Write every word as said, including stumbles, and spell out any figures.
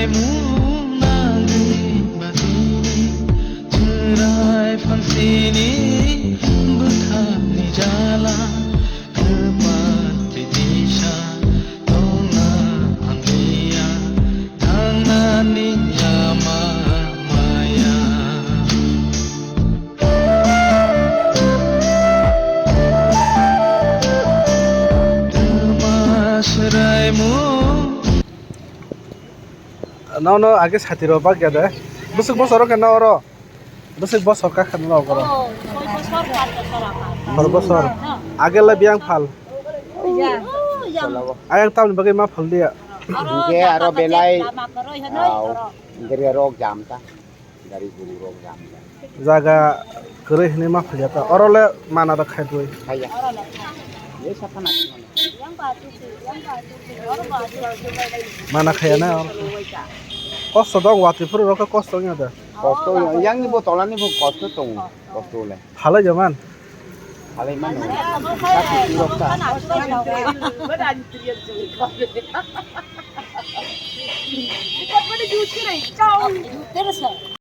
Mung nangwi batini chwrai phansini bwkhakni jala kwpal twi tisa tongna ang liya thangnani lama maya. Twma swraimung. Nono age sati rok bak ya de. Bwswk bosor khe no oro. Bwswk bosor ka khe no oro. Oh, soi bosor, pat bosor apa? Soi bosor. Hah. Age le biyang phal. Oh, yang. Ayang tamni bagwi ma phal dia. Oro hingke aro jaga belai, lama koroi hanoi, ah, oro. Hingke rok jam ta. Gari guru rok jam jam. Jaga kwrwi hinwi ma phaiya ta. Oro le mana da khai bui. Khaiya. Ye saphana. Mana khaiya na oro. Kosto dong watwi phuru rok kosto wngya da. Kosto yang ni bo tolani bo kosto tong. Kosto le. Phalai jaman. Phalai mano. Sati rok ta. Terus.